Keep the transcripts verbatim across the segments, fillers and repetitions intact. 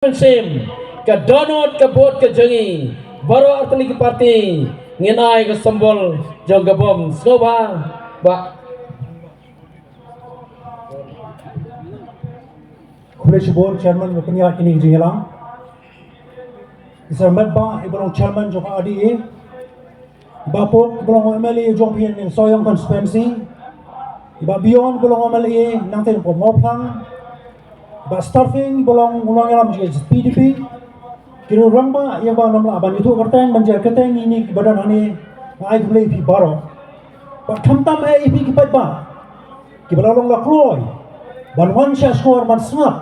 Mynsiem ka dohnud ka vote ka jong ngi, baroh artylli ki party ngin ai ka symbol jong ka bom. Sngewbha, Bah. Khublei shibun Chairman ba pynïaid kine ki jingïalang. I Sir Metbah, i ba long Chairman jong ka R D A. I Bah Pop, i ba long M L A jong phi na Sohiong constituency. I Bah Bion, i ba long M L A nangta na Mawphlang. I Bah Starfing, i ba long u nongïalam jong ka P D P. Ki rangbah, ïa ba ngam lah ban ïathuh kyrteng, ban jer kyrteng ïa kine kiba don hangne, nga ai khublei ïa phi baroh. Bad khamtam eh ïa phi ki paidbah kiba la long la kloi ban wan sha shkor ban sngap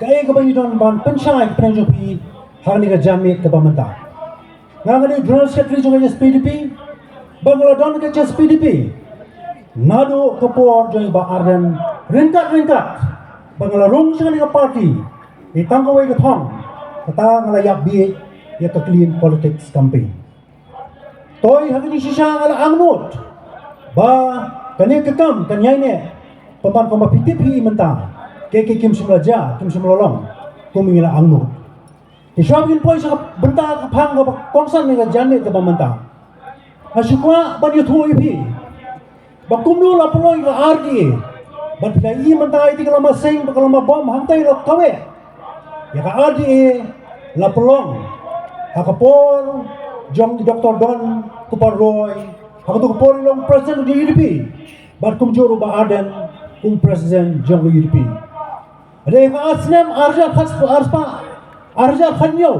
kaei kaba ngi don ban pynshai ka pyrthei jong phi ha kane ka janmiet kaba mynta. Nga nga dei General Secretary jong ka H S P D P, ba nga la don ka H S P D P naduh ka por jong i Bah Ardent ryngkat ryngkat ba nga la rung sha kane ka party. Dei tang kawei ka thong, kata nga la ïap bieit ïa ka clean politics campaign. Toi ha kane shisha nga la angnud ba kane ka kam kan ïai neh, pynban kumba phi tip hi mynta, kiei kiei kim shym la jia, kim shym la long kum ngi la angnud. Te shuwa ba ngin poi sha ka bynta ka phang kaba kongsan ne ka janmiet kaba mynta, nga shu kwah ban ïathuh ïa phi ba kumno la pynlong ïa ka R D A. Bad phi la ïohi mynta ïa ka lama seng bad ka lama bom, hangta la kaweh ïa ka R D A la pynlong ha ka por jong i Doktor Don Kupar Roy, ha kato ka por i long president jong ka U D P, bad kumjuh ruh Bah Ardent kum president jong ka U D P. Hynrei ha ka snem ar hajar khat, ar spah, ar hajar khathynñiew,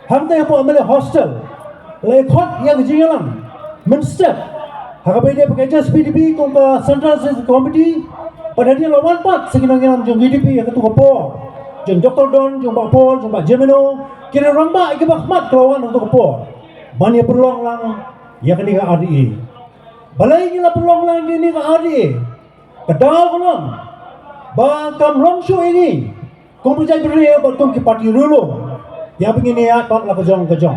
hangta hapoh M L A hostel la ïa khot ïa ka jingïalang mynstep ha kaba ïadei bad ka H S P D P kum ka Central Executive Committee. Bad hadien la wan pat sa ki nongïalam jong U D P ha kato ka por, jong Doktor Don, jong Bah Paul, jong Bah Jemino, ki rangbah kiba khmat ki la wan ha kato ka por ban ïa pynlong lang ïa kane ka R D A. Balei ngi la pynlong lang ïa kane ka R D A? Ka daw ka long ba kam long shuh ïa ngi kum ka jaitbynriew bad kum ki party riewlum ïa ba ngin ïaid bad la ka jong ka jong.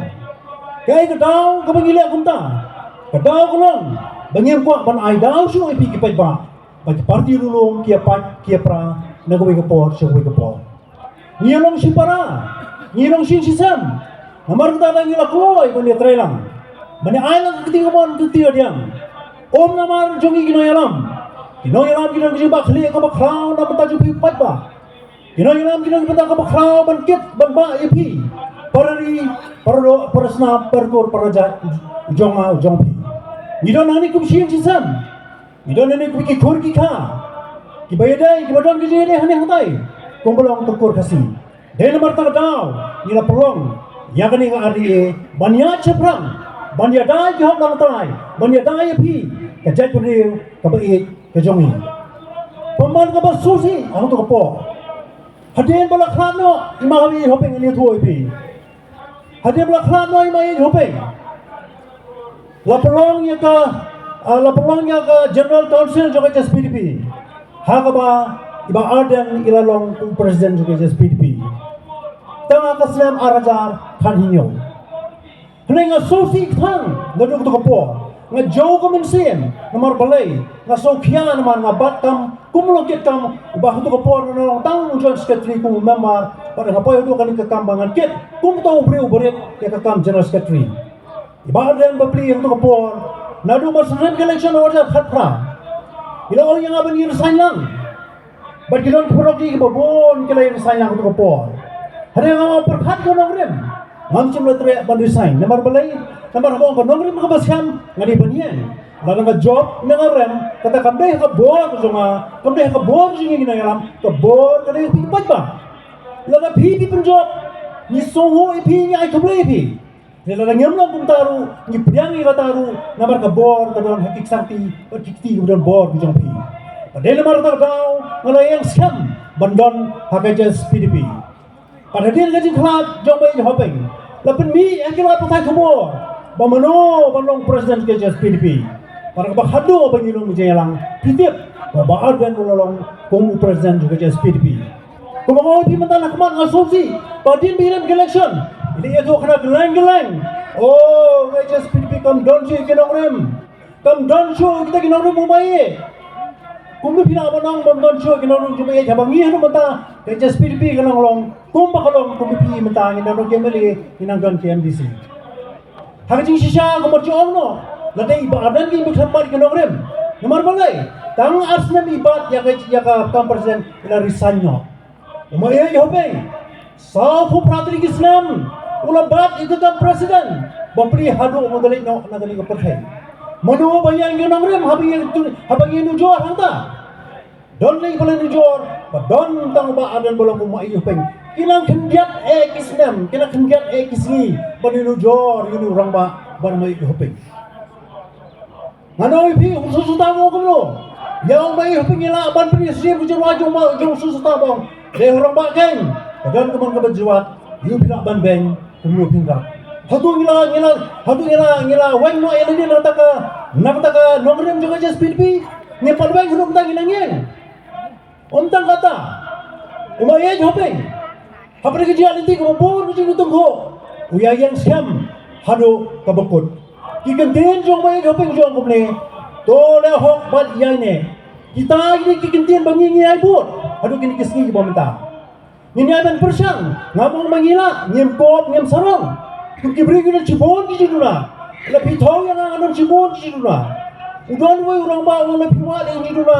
Kaei ka daw kaba ngi leh kumta? Ka daw ka long ba ngim kwah ban ai daw shuh ïa phi ki paidbah ba ki party riewlum ki ïa pait ki ïa pra na kawei ka por sha kawei ka por. Ngi ïa long shipara, ngi ïa long shisem. Namar kata ngi la kloi ban ïa trei lang, ban ïa ai lang ka kti kamon ka kti kadiang. Ym namar jong ngi ki nongïalam. Ki nongïalam ki don ki jingbah khlieh kaba khraw na bynta jong phi paidbah. Ki nongïalam ki don ki bynta kaba khraw ban kit ban bah ïa phi, para ri, para doh, para snam, para kur, para jait jong nga jong phi. Ngi don hangne kum shisem. Ngi don hangne kum ki khun ki kha kiba ïadei, kiba don ki jingïadei hangne hangtai kumba long ka kur Khasi. Dei namar kata ka daw ngi la pynlong ïa kane ka R D A ban ïaid shaphrang, ban ïada ïa ki hok longtrai, ban ïada ïa phi ka jaitbynriew kaba ïeit ka jong ngi. Pynban kaba sngewsih ha kato ka por, hadien ba la khlad noh i Mah Ïeid Hopeng, ngan ïathuh ïa phi. Hadien ba la khlad noh i Mah Ïeid Hopeng, la pynlong ïa ka, ah, la pynlong ïa ka General Council jong ka H S P D P, ha kaba i Bah Ardent i la long u president jong ka H S P D P. Tang ha ka snem ar hajar khathynñiew. Hynrei nga sngewsih kthang naduh kato ka por, nga jew ka mynsiem. Namar balei? Nga sngewkhia namar nga bat kam kum u nongkitkam uba ha kato ka por nga long tang u joint secretary kum u member, bad nga poi haduh kane ka kam ba ngan kit kum uta u briew uba rit ïa ka kam general secretary. I Bah Ardent bapli ha kato ka por, naduh ba sdang ka election ha u ar hajar khatphra, i la ong ïa nga ban ïa resign lang. Bad ki don ki paralok kiba bun ki la ïa resign lang ha kato ka por. Hynrei nga ong pyrkhat ka nongrim, ngam shym la treh ban resign. Namar balei? Namar haba ong ka nongrim kaba skhem, nga dei ban ïeng. Lada nga jop ne nga rem, kata kam dei ha ka bor ka jong nga, kam dei ha ka bor jong ngi ki nongïalam, ka bor ka dei ha phi ki paidbah. Lada phi phi pynjop, ngi sngewthuh ïa phi, ngi ai khublei ïa phi. Te lada ngim long kumta ruh, ngi pdiang ïa kata ruh, namar ka bor ka don ha ki ksangti bad ki kti kiba don bor ki jong phi. Bad dei namar kata ka daw nga la ïeng skhem ban don ha ka H S P D P. Bad hadien ka jingkhlad jong Bah Ïeid Hopeng, la pynmih ha ki lad pathai khubor ba mano ban long president ka H S P D P. Bad kaba khadduh ba ngi long jingïalang, phi tip ba Bah Ardent u la long kum u president jong ka H S P D P. Kumba nga ong ïa phi mynta, na khmat nga sngewsih ba hadien ba ïaleh ka election, i la ïathuh khana kylleng kylleng, oh, ka H S P D P kam don shuh ki nongrim, kam don shuh kita ki nongrim u Mah Ïeid. Kumno phi lah ban ong bym don shuh ki nongrim u Mah Ïeid, haba ngi haduh mynta ka H S P D P ka nang long Kumba ka long kum i phi mynta ngi nang don ki M L A, ngi nang don ki M D C. Ha ka jingshisha kumba ju ong noh, lada i Bah Ardent i bym khlem bat ïa ka nongrim. Namar balei? Tang ar snem i bat ïa ka, ïa ka kam president, i la resign noh. U Maieit Hoping, sawphew phra tylli ki snem u la bat ïa ka kam president, bapli haduh ba u da leit noh na kane ka pyrthei. Mano ba ïeng ïa ka nongrim haba ïeng tu, haba ïeng nujor hangta? Don lei ba la nujor, ba don tang u Bah Ardent ba long u Maieit Hoping. Ki nang khyndiat eh ki snem, ki nang khyndiat eh ki sngi ban ïeng nujor ïa une u rangbah, ban Maieit Hoping. Ngan ong ïa phi, u Soso Tabong kumno? Ïa u Maieit Hoping ngi lah ban pynïasyriem ka jingrwai jong u Soso Tabong. Dei u rangbah keiñ, ka don ka mon kaba jwat, ïa u phi lah ban beiñ, kumno phin rap. Hato ngi la, ngi la, hato ngi la, ngi la weng noh ïa lade na kata ka, na kata ka nongrim jong ka H S P D P? Ngim pat weng haduh mynta ngi nang ïeng. Ym tang kata, u Maieit Hoping, hapdeng ka jingïaid lynti kaba bun ka jingïathuh, u ïa ïeng skhem haduh kaba kut. Ki kyntien jong u Maieit Hoping jong kumne, to leh hok bad ïaineh. Kita kine ki kyntien ba ngi ngi ïai bud haduh kine ki sngi kiba mynta. Ngin ïai ban pyrshang, ngam ong ba ngi lah, ngim kop, ngim sarong. Kum ki briew ki don shibun ki jingduna. La phi thaw ïa nga, nga don shibun ki jingduna. U don uwei u rangbah u ong la phi wad ïa ka jingduna,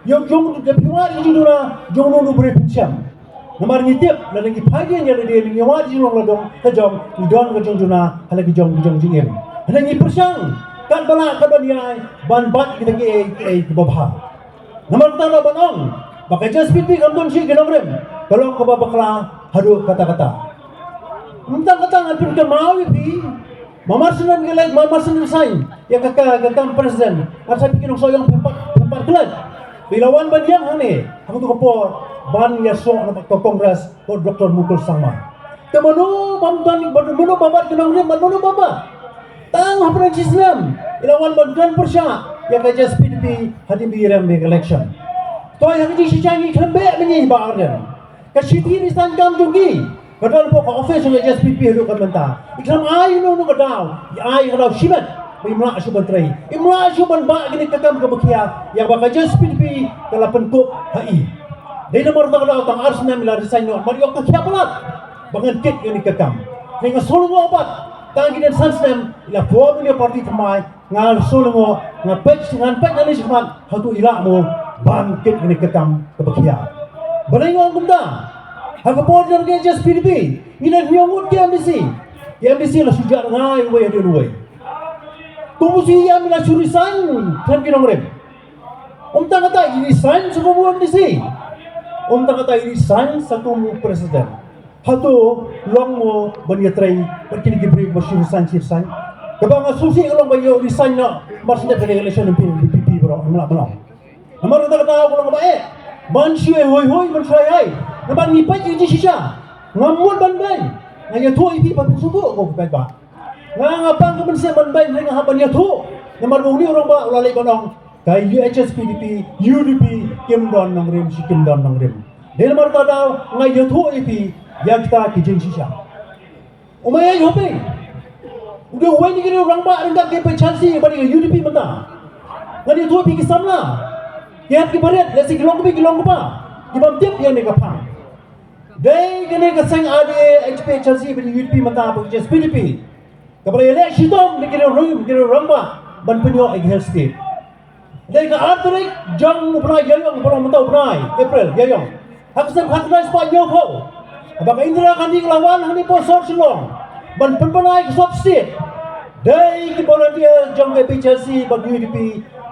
ïa u jong, la phi wad ïa ka jingduna jong uno uno u briew phin shem. Namar ngi tip lada ngi phai ïa lade, ngi wad ïa ka jinglong la dong ka jong, ngi don ka jingduna ha la ki jong ki jong jingim. Hynrei ngi pyrshang katba lah katba ngi ïai ban bat kita kiei kiei kiba bha. Namar kata ruh ban ong ba ka H S P D P kam don shuh ki nongrim, ka long kaba bakla haduh katta katta. Ym tang kata, ngan pynkynmaw ïa phi, ma Marsien Nongkhleit, ma Marsien Nongkhleit ïa ka, ka, ka kam president, ngan sa phi ki nongshong ïong phi pat, phi pat klet. Phi la wan ban ïeng hangne ha kato ka por ban ïasoh na ka Congress bad u Doctor Mukul Sangma. Te mano bym don, mano ba bat ki nongrim, mano ba bat? Tang hapdeng shi snem i la wan ban don pyrshah ïa ka H S P D P hadien ba i rem ïa ka election. To ïa ka jingshisha ngi khlem beh mynne, Bah Ardent. Ka shithi resign kam jong ki ka don hapoh ka office jong ka H S P D P haduh ka mynta. I khlem ai uno uno ka daw, i ai ka daw shimet ba im lah shuh ban trei, im lah shuh ban bah kine ki kam kaba khia ïa kaba ka H S P D P ka la pynkup ha i. Dei namar kata ka daw tang ar snem i la resign noh, namar ïoh ka khia palat ba ngan kit ïa kane ka kam. Te nga sngewlyngngoh pat, tang kine san snem i la form ïa ka party thymmai, nga sngewlyngngoh, nga peit, ngan peit nangne shakhmat hato i lah mo ban kit ïa kane ka kam kaba khia. Balei nga ong kumta? Ha ka por jong ka H S P D P ngi don hynñiew ngut ki M D C. Ki M D C la shu jah rngai uwei hadien uwei. Kum u C E M i la shu resign khlem ki nongrim. Ym tang kata, i resign sa kum u M D C. Ym tang kata, i resign sa kum u president. Hato long mo ban ïatrei bad kine ki briew ba shu resign, shu resign? Kaba nga sngewsih ka long ba ïoh resign noh Marsien Nongkhleit ha ka election M P, M P P baroh, ym lah ban long. Namar kata kata ka long kaba eh ban shu ïai hoi hoi, ban shu ïai ai. Namar ngi peit ïa ka jingshisha, ngam mut ban beiñ. Nga ïathuh ïa phi ba phin sngewthuh ko, phi peit ba nga, nga pang ka mynsiem ban beiñ, hynrei nga hap ban ïathuh. Namar ba une u rangbah u la leit ban ong ka H S P D P, U D P kim don nongrim shi kim don nongrim. Dei namar kata ka daw nga ïathuh ïa phi ïa kita ki jingshisha. U Maieit Hoping u dei uwei na ki riew rangbah ryngkat ka H P H R C bad ka U D P mynta. Ngan ïathuh ïa phi ki samla, ki hep ki barit, lehse ki long kmie ki long kpa, ki bym tip ïa kane ka phang. Dei kane ka seng R D A, H P H R C bad U D P mynta bad H S P D P kaba la ïaleh shitom da ki riew rangbah ban pynïoh ïa ka Hill State. Dei ka ar tarik jong u bnai Ïaïong, ba long mynta u bnai April Ïaïong, ha ka snem khatkhyndai spah hynñiewphew, haba ka Indira Gandhi ka la wan hangne hapoh sor Shillong ban pynbna ïa ka sub state. Dei ki volunteer jong ka H P H R C bad U D P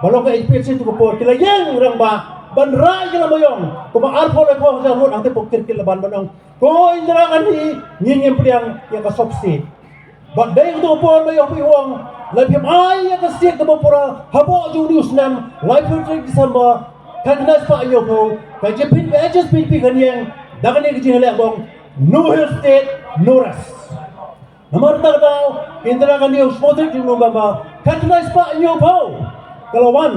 ba long ka H P H R C tu ka por ki la ïeng rangbah ban rah ïa ka Lambaiong kumba arphew laiphew hajar ngut hangtei hapoh Kirkir Laban ban ong, ko Indira Gandhi, ngi ngim pdiang ïa ka sub state. Bad dei kato ka por ba ïoh phi ong, lada phim ai ïa ka state kaba pura hapoh jong une u snem, laiphew tarik December, khatkhyndai spah hynñiewphew, ka J P, ka H S P D P kan ïeng da kane ka jingïaleh ba ong, no Hill State, no rest. Namar kata ka daw Indira Gandhi ha u shiphew tarik jong November khatkhyndai spah hynñiewphew ka la wan,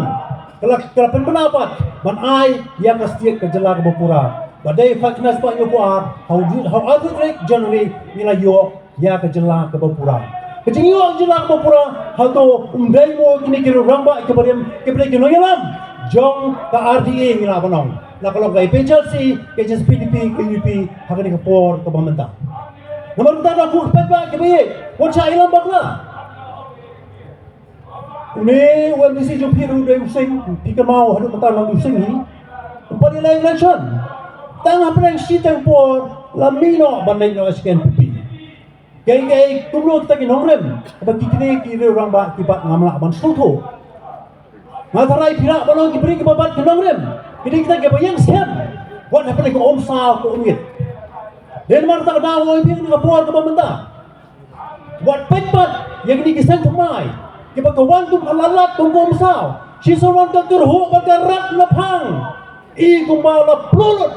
ka la, ka la pynbna pat ban ai ïa ka state, ka jylla kaba pura. Bad dei khatkhyndai spah hynñiewphew ar, ha u, ha u arphew tarik January ngi la ïoh ïa ka jylla kaba pura. Ka jingïoh jylla kaba pura hato ym dei mo kine ki riew rangbah kiba rim, kiba dei ki nongïalam jong ka R D A, ngi lah ban ong? La ka long ka A P H L C, ka H S P D P, ka U D P, ha kane ka por kaba mynta. Namar kata da ku paidbah kiba ïeit, wat shah ïalam bakla. Une u M D C jong phi ruh u dei u Sing, phi kynmaw haduh mynta u dei u Sing hi. Um pat ïaleh election. Tang hapdeng shi taïew por la mih noh ban leit noh sha ka N P P. Kaei kaei kumno kita ki nongrim ba ki kine ki riew rangbah ki bat ngam lah ban sngewthuh. Nga tharai phi lah ban ong ki briew kiba bat ki nongrim ki dei kita kiba ïeng skhem. Wat hapdeng ka umsaw ka umngeit. Dei namar kata ka daw ong ïa phi ha kane ka por kaba mynta. Wat peit pat ïa kine ki seng thymmai kiba ka wan kum ka lalat kum ka umsaw. Shisien wan ka kyrhuh bad ka rat na phang. I kumba la pluh lut,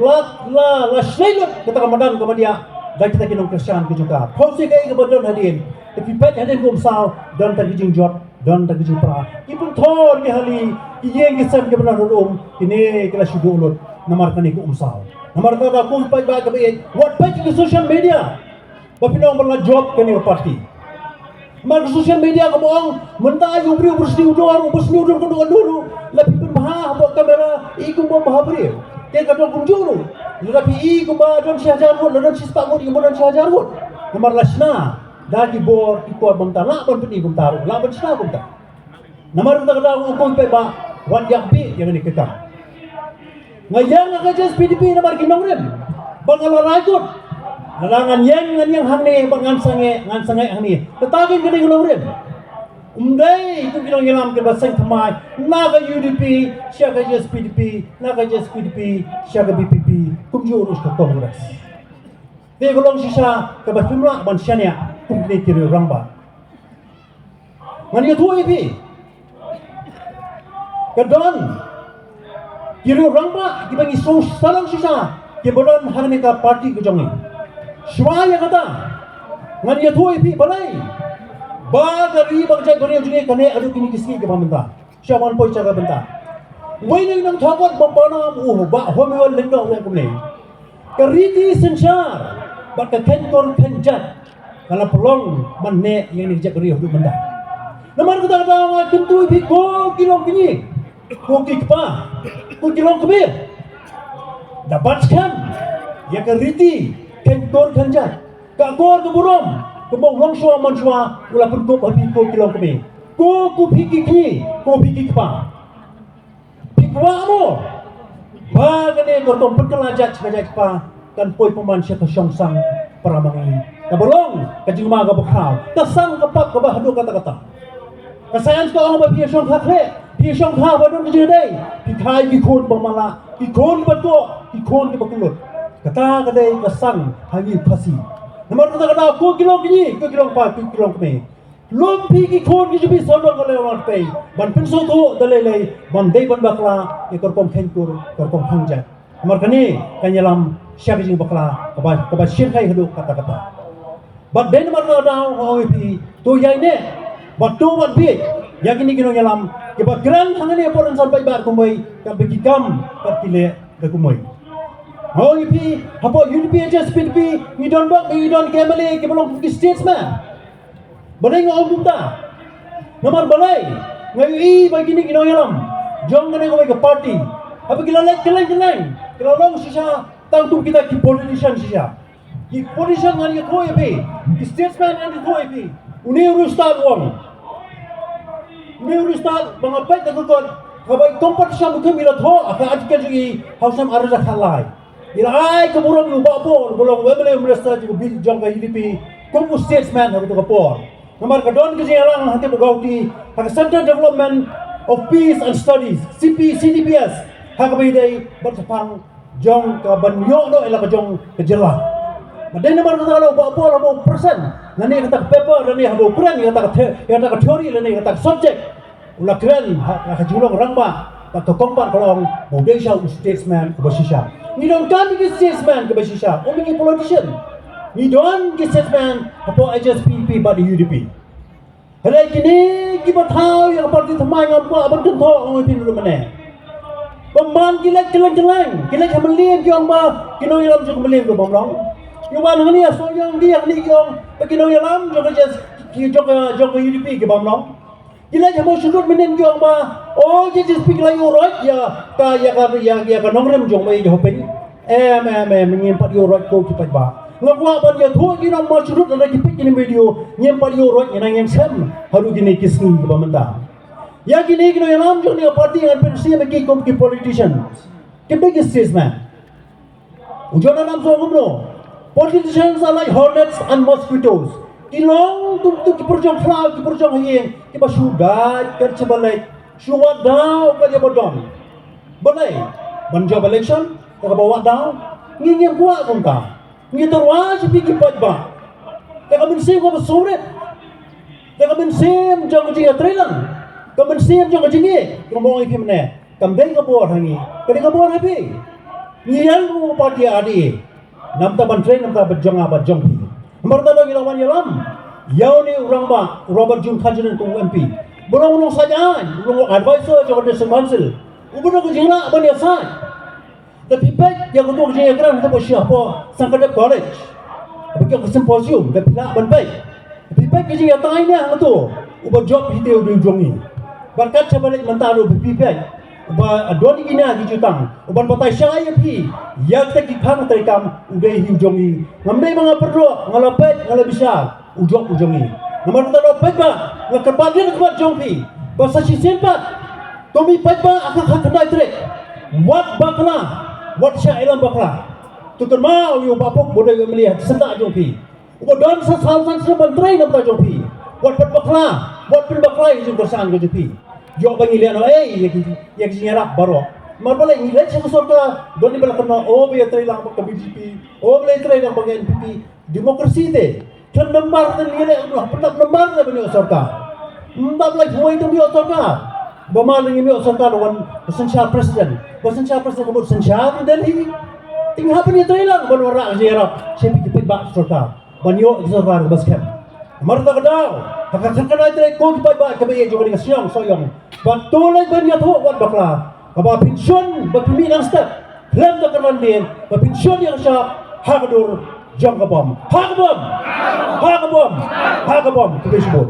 la, la, la shlei lut kata ka madan ka madiah da kita ki nong Khristan ki jong ka. Phewse kaei kaba don hadien. Te phi peit hadien ka umsaw, don tang ki jingjot, don tang ki jingpra. Ki pynthor ki hali, ki ïing ki sem kiba na rud um, kine ki la shu duh lut namar kane ka umsaw. Namar kata da kum paidbah kaba ïeit, wat peit ki social media. Ba phi nang ba la jop kane ka party. Namar ka social media kaba ong mynta ïa u briew u sniew dor, u sniew dor kano kano ruh, la phi pynbha hapoh kamera i kumba bha briew. Te ka don kumjuh ruh. Lada phi i kumba don shi hajar ngut, la don shi spah ngut, i kumba don shi hajar ngut. Namar la shna da ki bor ki kot ba mynta, lah ban pyni kumta ruh, lah ban shna kumta. Namar kata ka daw nga ong kum paidbah, wat ïa phi ïa kane ka kam. Nga ïeng ha ka H S P D P namar ki nongrim. Ba nga la rai kut. Lada ngan ïeng ngan ïeng hangne, ba ngan sangeh ngan sangeh hangne. Kata kein ka dei ka nongrim. Um dei kum ki nongïalam kiba seng thymmai na ka U D P sha ka H S P D P, na ka H S P D P sha ka V P P, kumjuh ruh sha ka Congress. Te ka long shisha kaba phim lah ban shaniah kum kine ki riew rangbah. Ngan ïathuh ïa phi. Ka don ki riew rangbah kiba ngi sngewsarong shisha kiba don hangne ka party ka jong ngi. Shuwa ïa kata ngan ïathuh ïa phi balei ba ka ri ba ka jaitbynriew ka jong ngi ka neh haduh kine ki sngi kiba mynta. Sha ban poi sha ka bynta. Uwei na ki nongthoh kot ba pawnam u Bah Homiwell Lyngdoh u ong kumne. Ka riti synshar bad ka kheiñ kur kheiñ jait ka la pynlong ban neh ïa kane ka jaitbynriew haduh mynta. Namar kata ka daw nga kyntu ïa phi ko ki long kñi, ko ki kpa, ko ki longkmie. Da bat skhem ïa ka riti kheiñ kur kheiñ jait. Ka akor ka burom kaba u longshuwa manshuwa u la pynkup ha phi ko ki longkmie. Ko, ko phi ki kñi, ko phi ki kpa. Phi kwah mo ba kane ka rukom pynkylla jait sha ka jait kpa kan poi pynban sha ka shongsang para ma ngi? Kaba long ka jingma kaba khraw, ka sang ka pap kaba haduh katta katta. Ka science ka ong ba phi ïa shongkha khleh, phi ïa shongkha ba don ka jingïadei, phi kha ïa ki khun ba matlah, ki khun ba toh, ki khun kiba kyllut. Kata ka dei ka sang ha ngi Khasi. Namar kata ka daw ko ki longkñi, ko ki longkpa, ko ki longkmie, lum phi ki khun ki jong phi sawdong ka lei wan pei ban pynsngewthuh da lei lei ban dei ban bakla ïa ka rukom kheiñ kur, ka rukom khang jait. Namar kane kan ïalam sha ka jingbakla kaba, kaba shyrkhei haduh katta katta. Bad dei namar kata ka daw nga ong ïa phi, to ïaineh bad to wat bieit ïa kine ki nongïalam kiba kren hangne hapoh rynsan paidbah kumwei, katba ki kam bad ki leh da kumwei. Nga ong ïa phi, hapoh U D P, H S P D P ngi don bok, ngi don ki M L A kiba long ki statesman. Balei nga ong kumta? Namar balei? Nga ïohi ba kine ki nongïalam jong kane kawei ka party, haba ki la leit kylleng kylleng, ki la long shisha tang kum kita ki politician shisha. Ki politician ngan ïathuh ïa phi, ki statesman ngan ïathuh ïa phi. Une u riewstad u ong, une u riewstad ba nga peit da ka kot, haba i Kong Patsha Shyam Mukhim i la thoh ha ka article jong i ha u snem ar hajar khatlai. I la ai ka burom ïa u Bah Paul ba long u M L A, u minister jong ka B-, jong ka U D P, kum u statesman ha kato ka por. Namar ka don ka jingïalang hangtei bad Guwahati ha ka Centre Development of Peace and Studies, C P, C D P S, ha kaba ïadei bad shaphang jong ka ban ïoh noh ïa la ka jong ka jylla. Bad dei namar kata la u Bah Paul haba u present lane kata ka paper lane haba u kren ïa kata ka the-, ïa kata ka theory lane ïa kata ka subject, u la kren ha, ha ka jinglong rangbah, bad ka kongbat ka la ong ba u dei shisha u statesman kaba shisha. Ngi donkam ki statesman kiba shisha, ym ki politician. Ngi don ki statesman hapoh H S P D P bad U D P. Hynrei kine kiba thaw ïa ka party thymmai ngam kwah ban kynthoh, ong ïa phi naduh mynne. Ba man ki leit kylleng kylleng, ki leit ha Mylliem ki ong ba ki nongïalam jong ka Mylliem ki bym long. Ki wan hangne ha Sohiong ki hangne ki ong ba ki nongïalam jong ka H S, ki jong ka, jong ka U D P ki bym long. Ki leit ha Mawshynrut mynnin ki ong ba, oh, ki J S P ki la ïuh roit ïa ka, ïa ka, ïa, ïa ka nongrim jong me ïa Hopin. Em, em, em, ngim pat ïuh roit ko ki paidbah. Nga kwah ban ïathuh ki nong Mawshynrut lada ki peit kine video, ngim pat ïuh roit, ngi nang ïeng sem haduh kine ki sngi kiba mynta. Ïa kine ki nongïalam jong kane ka party ngan pynsiem ïa ki kum ki politicians. Ki big statesmen. U John Adams u ong kumno? Politicians are like hornets and mosquitoes. Ki long kum tu ki pyrjong khlaw, ki pyrjong ha ïing, kiba shu dait kat sha ba leit, shu wad daw kat ïa ba don. Balei? Ban jop election, kaba wad daw. Ngi ngim kwah kumta. Ngi tyrwa sha phi ki paidbah. Ka mynsiem kaba sngewrit. Ka mynsiem jong ka jingïatreilang. Ka mynsiem jong ka jingïeit. Kumba ong ïa phi mynne. Kam dei ka bor ha ngi, ka dei ka bor ha phi. Ngi ïeng kum u party R D A. Namar ta ban trei, namar ta ban jong nga bad jong phi. Namar ta ngi la wan ïalam ïa une u rangbah, u Robert June Kharjahrin kum u M P. Ba long u nongsaid aiñ, u long u advisor jong ka District Council. U ba don ka jingrah ban ïasaid. Da phi peit ïa kato ka jingïakren hapoh sha hapoh Sangkadep College. Ba ki ïoh ka symposium, da phi lah ban peit. Phi peit ka jingïatai ne hangto, uba jop hi te u dei u jong ngi. Bad kat shaba leit mynta ruh phi peit, uba don ïa kine ki jutang, uban batai shai ïa phi ïa kita ki khang treikam, u dei hi u jong ngi. Ngam dei ba nga pyrdoh, nga la peit, nga la bishar, u jop u jong ngi. Namar kata ruh paidbah, nga kyrpad ïa ka khmat jong phi ba sa shisien pat, to mih paidbah ha ka khyndai tarik, wat bakla, wat shah ïalam bakla. To kynmaw ïa u Bah Puk ba u dei u M L A ha ka seng jong phi. Uba don sa saw san snem ban trei na bynta jong phi. Wat pynbakla, wat pynbakla ïa ka jingkyrshan ka jong phi. Ïoh ba ngi leh noh ei ïa ki, ïa ki jingïarap baroh. Namar balei ngi leit sha ka sorkar, don kiba la kynnoh, oh, ba ïatrei lang bad ka B J P, oh, ba la ïatrei lang bad ka N P P. Democracy te. Khlem namar te ngi leh, pynlap namar te ban ïoh sorkar. Ym dap lait huwei te ban ïoh sorkar. Ba mar ngim ïoh sorkar wan synshar president. Ba synshar president ka mut synshar Delhi. Te ngi hap ban ïatrei lang ban wanrah ka jingïarap sha phi ki paidbah sorkar. Ban ïoh ka sorkar kaba skhem. Namar kata ka daw, ha ka khyndai tarik ko ki paidbah kiba ïeit jong kane ka shnong Sohiong, ba to leit ban ïathuh wat bakla. Kaba phin shun, ba phin mih dang step khlem da kyrdan dien, ba phin shun ïa ka shap ha ka dur jong ka bom. Ha ka bom! Ha ka bom! Ha ka bom! Khublei shibun.